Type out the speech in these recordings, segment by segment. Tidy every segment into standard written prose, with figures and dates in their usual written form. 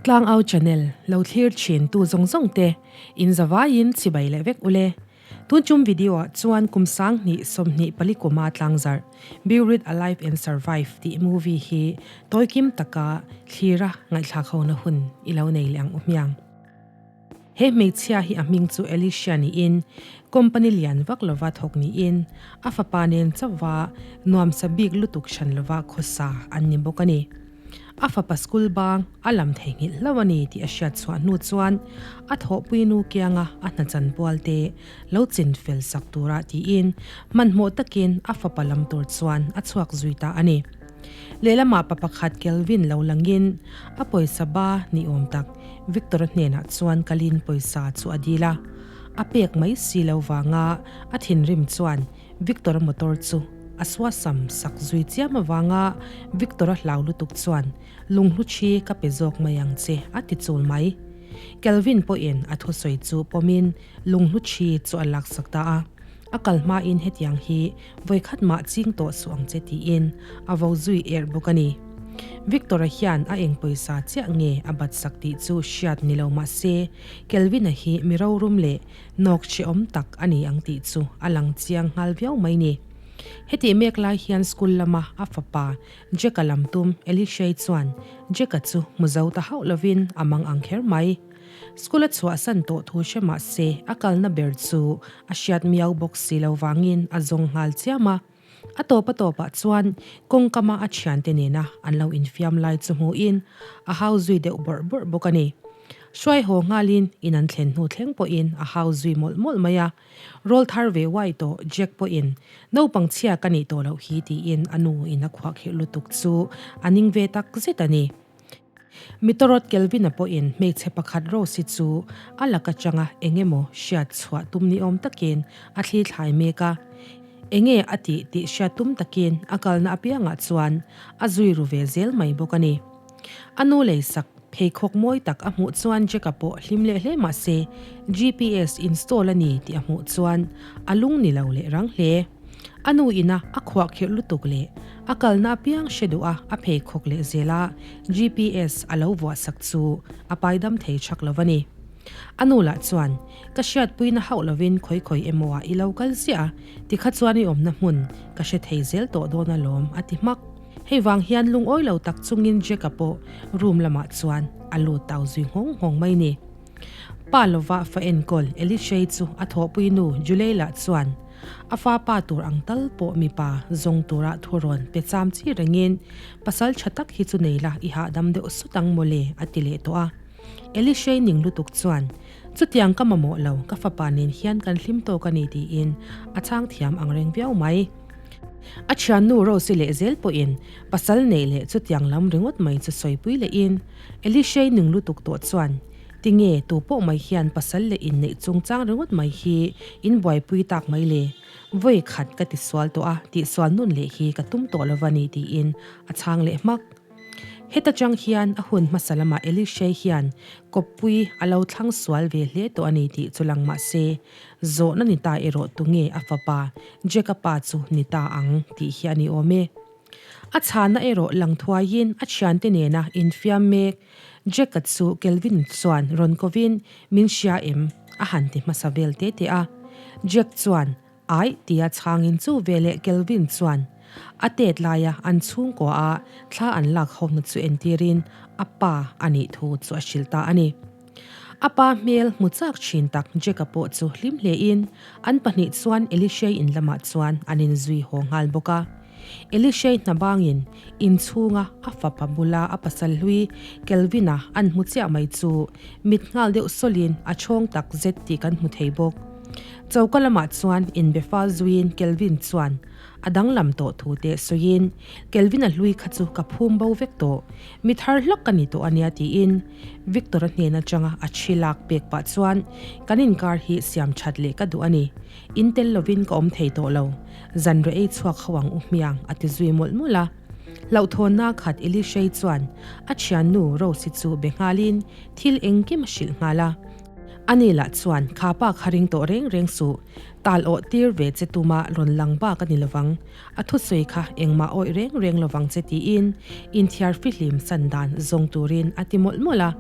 Tlangau channel lo thlir thin tu zawng zawng te in zavaiin chibai leh vek ule. Tun chum video ah chuan kum 2024 kuma tlangzarh Buried Alive and Survive tih movie hi tawikim taka thlira ngaihthlak hona hun i lo nei leh ang u hmiang. He hmeichhia hi a hming chu Alicia niin company lian vak lova thawk niin a fapa nen chauhva nuamsa bik lutuk hran lova khawsa an ni bawk a ni. A fapa school bang a lam theihnghilh hlauh a ni tih a hriat chhuah hnu chuan a thawhpui nu kianga a hna chanpual te lo chin fel sak tura tiin hmanhmawh takin a fapa lam tur chuan a chhuak zui ta a ni. Lehlamah pa pakhat Kelvin lo langin a pawisa ba ni awm tak Victor-a hnenah chuan kalin pawisa chu a dil a, a pek mai si lo vanga a thinrim chuan Victor-a motor chu a suasam sak zui chiam avanga Victor-a hlau lutuk chuan lunghlu thi ka pe zawk mai ang che a ti chul mai. Kelvin pawhin a thusawi chu pawmin lunghlu thi chu a laksak ta a. A kal hmain hetiang hi vawikhat mah ching tawh suh ang che tiin a vo zui erh bawk a ni. Victor-a hian a eng pawisa chiah nge a bat sak tih chu hriat ni lo mah se Kelvin-a hi mi rorum leh nawk hrehawm tak a ni ang tih chu a lang chiang nghal viau mai ni. Hetih mek lai hian school lama a fapa Jack-a lam tum Elishei chuan Jack-a chu hmu zo ta hauh lovin a mang ang kher mai. School a chhuahsan tawh thu hre mah se a kalna ber chu a hriat miau bawk si lo vangin a zawng nghal chiam a. A tawp a tawpah chuan kawngkama a thiante nena an lo infiam lai chu hmuhin a hau zui deuh bawrh bawrh bawk a ni. Hruai haw nghalin in an thlen hnu thleng pawhin a hau zui mawlh mawlh mai a. Rawl thar ve uai tawh Jack pawhin naupang chhia ka nih tawh loh hi tiin a nu in a khuahkhirh lutuk chu a ning ve tak zet a ni. Mitorot Kelvin-a pawhin hmeichhe pakhat Rose-i chu a lak atanga eng emaw hriat chhuah tum ni awm takin a thli thlai mek a. Enge a tih tih hriat tum takin a kalna apiangah chuan a zui ru ve zel mai bawk a ni. A nu leisak pheikhawk mawi tak a hmuh chuan Jack-a pawh hlim leh hle mah se GPS install a ni tih a hmuh chuan a lung ni lo leh rang hle. A nu ina a khuahkhirh lutuk leh a kalna apiang hre duh a, a pheikhawk leh zel a, GPS a lo vuahsak chu a paidam thei chak lo a ni. A nu lah chuan, Ka hriatpuina hauh lovin khawi khawi emaw ah i lo kal ziah a, tikha chuan i awmna hmun ka hre thei zel tawh dawn alawm, a ti hmak. Hei vang hian lungawi lo tak chungin Jack-a pawh room lamah chuan a lut tau zui nghawng nghawng mai ni. Pa lova fa enkawl Elishei chu a thawhpui nu Juleila chuan a fa pa tur ang tal pawh mipa zawng tura thu rawn pe cham chi rengin pasal tha tak hi chu nei la i hahdam deuh sut ang mawle a ti leh tawh a. Elishei ning lutuk chuan chutiang ka mamawh lo ka fapa nen hian kan hlim tawk a ni tiin a chhang thiam ang reng viau mai. A thiannu Rose-i leh zel pawhin pasal neih leh chutiang lam ringawt mai chu sawipui lehin Elishei ning lutuk tawh chuan Tinge tu pawh mai hian pasal leh inneih chungchang ringawt mai hi in buaipui tak mai le? Vawi khat ka ti sual tawh a, tihsual nun leh hi ka tum tawh lova ni tiin a chhang leh hmak. Heta chang hian a hun hmasa lamah Elishei hian kawppui a lo thlang sual ve hle tawh a ni tih chu lang mah se, zawhna ni ta erawh tunge a fapa Jack-a pa chu ni ta ang tih hi a ni awm e. A chhana erawh lang thuaiin a thiante nena infiam mek Jack-a chu Kelvin chuan rawn kovin min hria em? a han ti hmasa vel te te a. Jack chuan Aih tia chhangin chu veleh Kelvin chuan a tet laia an chhungkua a thla an lak hona chu entirin a pa a nih thu chu a hrilh ta a ni. A pa hmel hmu chak thin tak Jack-a pawh chu hlim hlein an pahnih chuan Elishei in lamah chuan an inzui haw nghal bawk a. Elishei hna bangin inchhunga a fapa bula a pasal hlui Kelvin-a an hmu chiah mai chu mit nghal deuh sawlin a chhawng tak zet tih kan hmu thei bawk. Choka lamah chuan inbe fal zuiin Kelvin chuan a danglam tawh thu te sawiin Kelvin-a hlui kha chu ka phum bo vek tawh, mi thar hlawk ka ni tawh ania tiin Victor-a hnen atanga a thi lak pek pah chuan kan inkar hi siam that leh ka duh a ni. In tel lovin ka awm thei tawh lo. Zanriah ei chhuak ho ang u hmiang a ti zui mawlh mawlh a. Hlauhthawnna khat Elishei chuan a thiannu Rose-i chu be nghalin thil engkim a hrilh nghal a. Ani lah chuan, Kha pa kha ring tawh reng reng suh, tal awh tir ve che tuma rawn lang bak a ni lovang, a thusawi kha engmah awih reng reng lovang che tiin inthiar fihlim san dan zawng turin a ti mawlh mawlh a.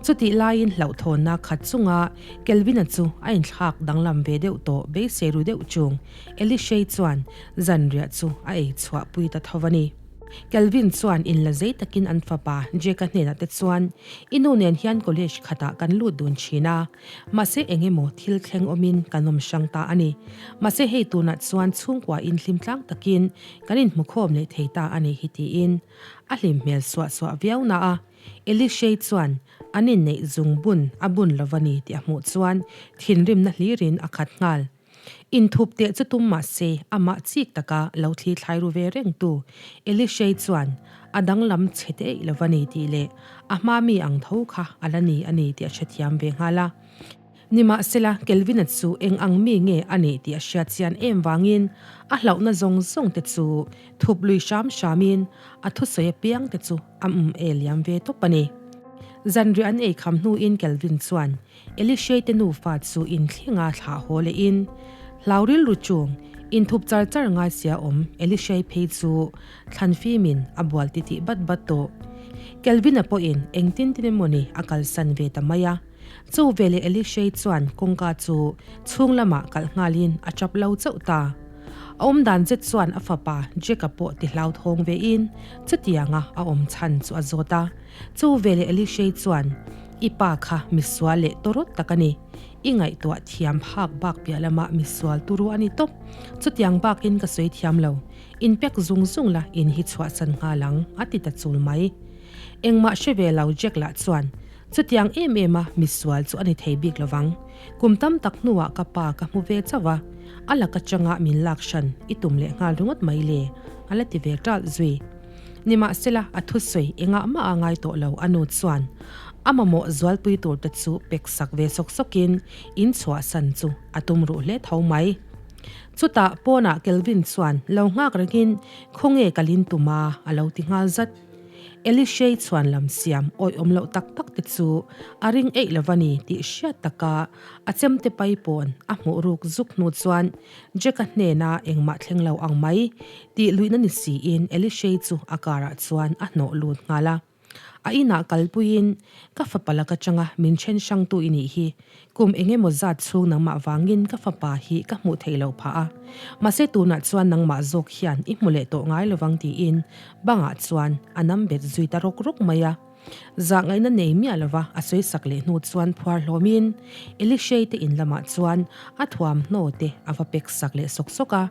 Chutih laiin hlauhthawnna khat chunga Kelvin-a chu a inthlak danglam ve deuh tawh beisei ru deuh chung Elishei chuan zanriah chu a ei chhuahpui ta tho a ni. Kelvin chuan inla zei takin an fapa Jake-a hnenah te chuan, I nu nen hian college khatah kan lut dun thin a, mahse eng emaw thil thleng awmin kan awm hrang ta a ni. Mahse hei tunah chuan chhungkua in hlim tlang takin kan inhmukhawm leh thei ta a nih hi tiin a hlim hmel suah suah viau na a, Elishei chuan an inneih zung bun a bun lo va ni tih a hmuh chuan thinrimna hlirin a khat nghal. Inthup teh chu tum mah se, amah chik taka lo thli thlai ru ve reng tu Elishei chuan a danglam chhe te eih lo va ni tih leh a hma mi ang tho kha a la ni a ni tih a hrethiam ve nghal a. Nimahsela, Kelvin-a chu eng ang mi nge a nih tih a hriat chian em vangin a hlauhna zawng zawng te chu thup lui hram hramin a thusawi apiang te chu a um e liam ve tawp a ni. Zanriah an ei kham hnuin Kelvin chuan Elishei te nufa chu inthlenga thlah haw lehin hlau rilru chung inthup char char ngai sia awm Elishei phei chu thlan fimin a bual titih bat bat tawh. Kelvin-a pawhin engtin tin emawni a kalsan ve ta mai a. Chu veleh Elishei chuan kawngka chu chhung lamah kalh nghalin a tap lo chauh ta. A awm dan zet chuan a fapa Jack-a pawh ti hlauthawng vein chutianga a awm chhan chu a zawt a. Chu veleh Elishei chuan, I pa kha misual leh tawrawt tak a ni. I ngaihtuah thiam hak bak piah lamah misual turu a ni tawp. Chutiang bakin ka sawi thiam lo. Inpek zung zung la in hi chhuahsan nghal ang, a ti ta chul mai. Engmah hre ve lo Jack lah chuan, Chutiang em em a misual chu a ni thei bik lovang. Kum tam tak hnuah ka pa ka hmu ve chauh a, a lak atanga min lak hran i tum leh nghal ringawt mai le, a la ti ve ṭalh zui. Nimahsela, a thusawi engah mah a ngai tawh lo a nu chuan a mamawh zualpui tur te chu pek sak ve sawk sawkin in chhuahsan chu a tum ruh hle tho mai. Chutah pawnah Kelvin chuan lo nghak rengin khawnge ka lin tum a a lo ti nghal zat. Elishei chhuan lam siam awih awm loh tak tak te chu a ring eih lo va ni tih hriat taka a chemte pai pawn a hmuh ruk zuk hnu chuan Jack-a hnena engmah thleng lo ang mai tih luihna ni siin Elishei chu a car-ah chuan a hnawh lut nghal a. A inah kalpuiin, Ka fapa laka changa min then hrangtu i nih hi. Kum eng emaw zat chhung nangmah vangin ka fapa hi ka hmuh theih loh phah a. Mahse tunah chuan nangmah zawk hian i hmu leh tawh ngai lovang tiin bangah chuan a nam bet zui ta rawk rawk mai a. Zahngaihna nei miah lova a sawi sak leh hnu chuan phuar hlawmin Elishei te in lamah chuan a thuamhnaw te a va pek sak leh sawk sawk a.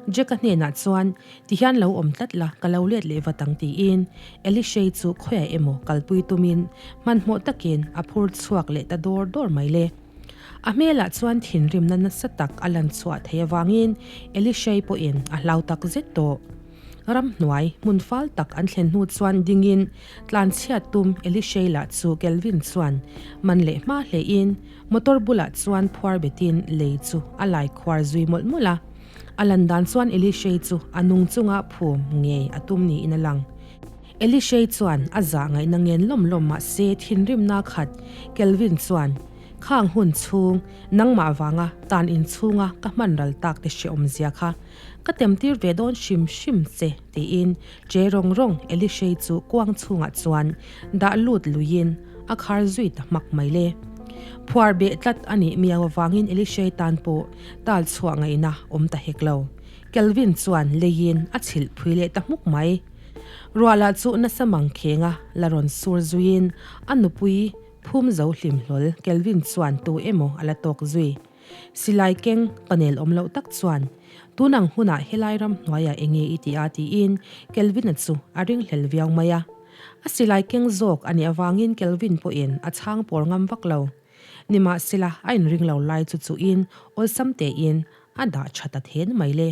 Jack-a hnenah chuan Tihian lo awm tlat la, ka lo let leh vat ang tiin Elishei chu khawiah emaw kalpui tumin hmanhmawh takin a phur chhuak leh ta dawr dawr mai le. A hmelah chuan thinrimna nasa tak a lan chhuah theih avangin Elishei pawhin a hlau tak zet tawh. Ramhnuai hmun fal tak an thlen hnu chuan dingin tlanchhiat tum Elishei lah chu Kelvin chuan man leh hma hlein motor bulah chuan phuar betin lei chu a lai khuar zui mawlh mawlh a. A lan dan chuan Elishei chu a nung chunga phum ngei a tum niin a lang. Elishei chuan a zah ngaihna ngen lawm lawm mah se thinrimna khat Kelvin chuan, Khang hun chhung, nangmah vanga tan inchhunga ka hman ral tak te hreawm zia kha ka temtir ve dawn hrim hrim che tiin che rawng rawng Elishei chu kuang chhungah chuan dah lut luiin a khar zui ta hmak mai le. Phuar beh tlat a nih miau avangin Elishei tan pawh Tal chhuah ngaihna awm ta hek lo. Kelvin chuan leiin a chhilh phui leh ta hmuk mai. Ruah lah chu nasa mang khenga la rawn sur zuiin a nupui phum zo hlim hlawl Kelvin chuan tu emaw a la tawk zui. Silai keng panel awm loh tak chuan tun ang hunah helai ram hnuaiah enge i ti a tiin Kelvin-a chu a ringhlel viau mai a. A silai keng zawk a nih avangin Kelvin pawhin a chhang pawr ngam vak lo. Nimahsela, a inring lo lai chu chuhin awlsam tein a dah tha ta then mai le.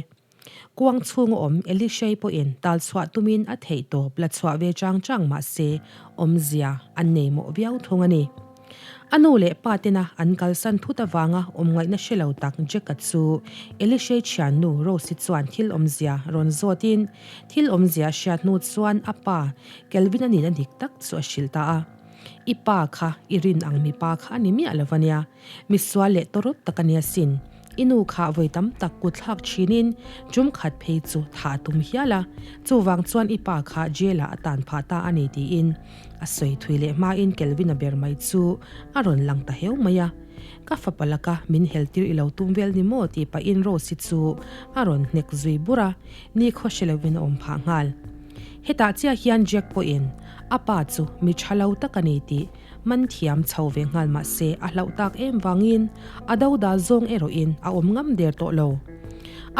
Kuang chhunga awm Elishei pawhin tal chhuah tumin a theih tawp la chhuah ve chang chang mah se awmzia an nei mawh viau thung a ni. A nu leh pa tena an kalsan thut avanga awm ngaihna hre lo tak Jack-a chu Elishei thiannu Rose-i chuan thil awmzia rawn zawtin thil awmzia a hriat hnu chuan a pa Kelvin-a nihna dik tak chu a hrilh ta a. I pa kha i rin ang mipa kha a ni miah lo ania, misual leh tawrawt tak a nia sin. I nu kha vawi tam tak kut thlak thinin tum khat phei chu thah a tum hial a, chuvang chuan i pa kha jail ah a tan phah ta a ni tiin a sawi thui leh hmain Kelvin-a ber mai chu a rawn lang ta heu mai a. Ka fapa laka min hel tir i lo tum vel ni maw tih pahin Rose-i chu a rawn hnek zui bur a, nikhaw hre lovin a awm phah nghal. Hetah chiah hian Jack pawhin a pa chu mi tha lo tak a ni tih man thiam chho ve nghal mah se a hlauh tak em vangin a dodal zawng erawhin a awm ngam der tawh lo.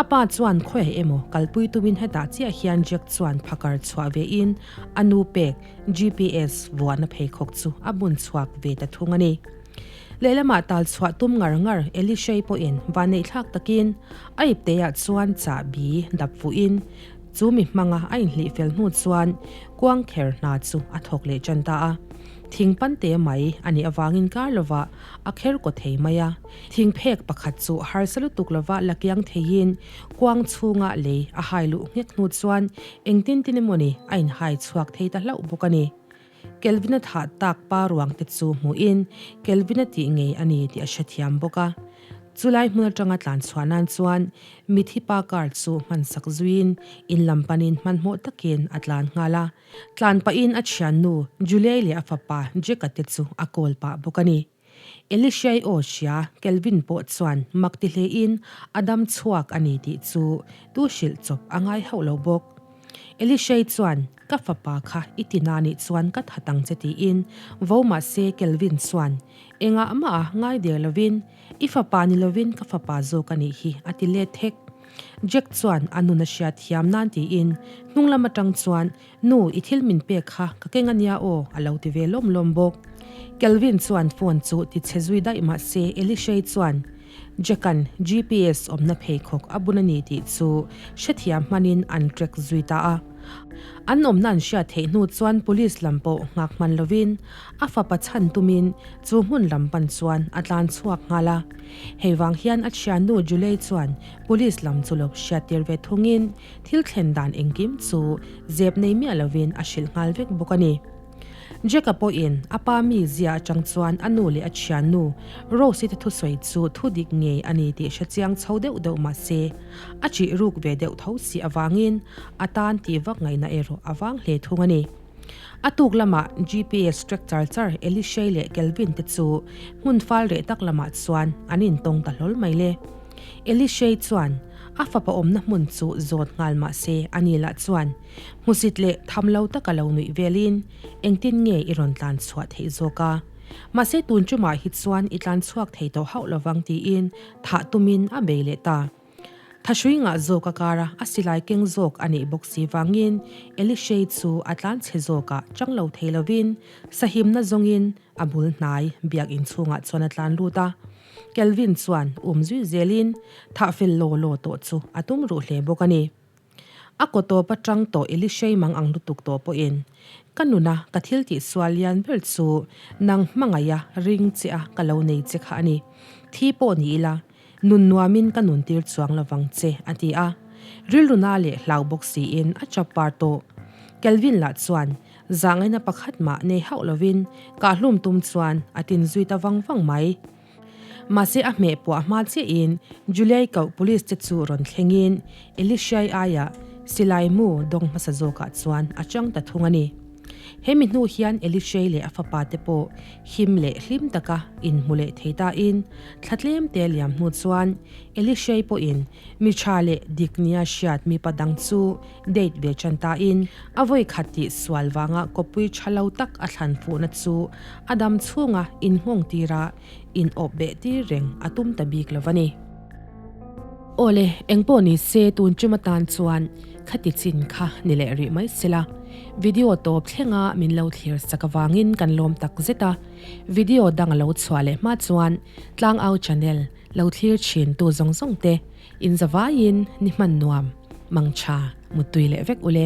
A pa chuan khawiah emaw kalpui tumin hetah chiah hian Jack chuan phakar chhuah vein a nu pek GPS vuahna pheikhawk chu a bun chhuak ve ta thung a ni. Lehlamah tal chhuah tum ngar ngar Elishei pawhin vanneihthlak takin a ipteiah chuan chahbi dap fuhin chu mi hmanga a inhlih fel hnu chuan kuang kher hna chu a thawk leh tan ta a. Thing pante mai a nih avangin kar lovah a kher kaw thei mai a. Thing phek pakhat chu harsa lutuk lova la kiang theiin kuang chhunga lei a hai luh nghek hnu chuan engtin tin emawni a inhai chhuak thei ta hlauh bawk a ni. Kelvin-a thah tak pa ruang te chu hmuhin Kelvin-a tih ngei a ni tih a hrethiam bawk a. Chulai hmun atanga tlan chhuah nan chuan mithi pa car chu hman sak zuiin in lam panin hmanhmawh takin a tlan nghal a. Tlan pahin a thiannu Julie leh a fapa Jack-a te chu a call pah bawk a ni. Elishai aw hria Kelvin pawh chuan mak ti hlein a dam chhuak a ni tih chu tu hrilh chawp a ngai hauh lo bawk. Elishai chuan, Ka fapa kha i ti na nih chuan ka that ang che tiin vo mah se Kelvin chuan, Engah mah a ngai der lovin, i fapa ni lovin ka fapa zawk a nih hi a ti let thek. Jack chuan a nun a hriat thiam nan tiin hnung lam atang chuan Nu, i thil min pek kha ka keng a nia aw, a lo ti ve lawm lawm bawk. Kelvin chuan phone chu ti chhe zui daih mah se Elishei chuan Jack-a'n GPS awmna pheikhawk a bun a ni tih chu hrethiam hmanin an track zui ta a. An awmna an hriat theih hnu chuan police lam pawh nghak hman lovin a fapa chhan tumin chu hmun lam pan chuan a tlan chhuak nghal a. Hei vang hian a thiannu Julie chuan police lam chu lo hriattir ve thungin Thil thlen dan engkim chu zep nei miah lovin a hrilh nghal vek bawk a ni. Jack-a pawhin a pa mi zia atang chuan a nu leh a thiannu Rose-i te thusawi chu thu dik ngei a ni tih hre chiang chho deuh deuh mah se, a chih ruk ve deuh tho si avangin a tan tih vak ngaihna erawh a vang hle thung a ni. A tuk lamah GPS track char char Elishei leh Kelvin te chu hmun fal reh tak lamah chuan an intawng ta hlawl mai le. Elishei chuan a fapa awmna hmun chu zawt nghal mah se a ni lah chuan hmusit leh tham lo taka lo nuih velin engtin nge i rawn tlan chhuah theih zawk a? Mahse tun tumah hi chuan i tlan chhuak thei tawh hauh lovang tiin thah tumin a bei leh ta. Thahrui ngah zawk a kara a silai keng zawk a nih bawk si vangin Elishei chu a tlan chhe zawkah chang lo thei lovin sahimna zawngin a bul hnai biakinn chhungah chuan a tlan lut a. Kelvin chuan um zui zelin thah fel law law tawh chu a tum ruh hle bawk a ni. A kaw tawp atang tawh Elishei mang ang lutuk tawh pawhin ka nuna ka thil tih sual lian ber chu nang hmangaih a ring che a ka lo nei che kha a ni. Thi pawh ni ila Nun nuamin ka nun tir chuang lovang che, a ti a. Rilruna leh hlau bawk siin a chap par tawh. Kelvin lah chuan zahngaihna pakhat mah nei hauh lovin kahhlum tum chuan a tin zui ta vang vang mai. Mahse a hmeh puah hma chiahin Juliai koh police te chu rawn thlengin Elishai aiah silai mu dawng hmasa zawkah chuan a chang ta thung a ni. He mi hnu hian Elishei leh a fapa te pawh him leh hlim taka inhmu leh thei tain thla tlem te liam hnu chuan Elishei pawhin mi tha leh dik nia hriat mipa dang chu date ve tan tain a vawi khat tih sual vanga kawppui tha lo tak a thlan fuhna chu a dam chhunga innghawng tira in awp beh tir reng a tum ta bik lo va ni. Awle, engpawh ni se tun tum atan chuan khati chin kha ni leh rih mai sela. Video tawp thlenga min lo thlir sak avangin kan lawm tak zet a. Video dang a lo chhuah leh hma chuan Tlangau channel lo thlir thin tu zawng zawng te in zavaiin ni hman nuam, mangtha, muttui leh vek ule.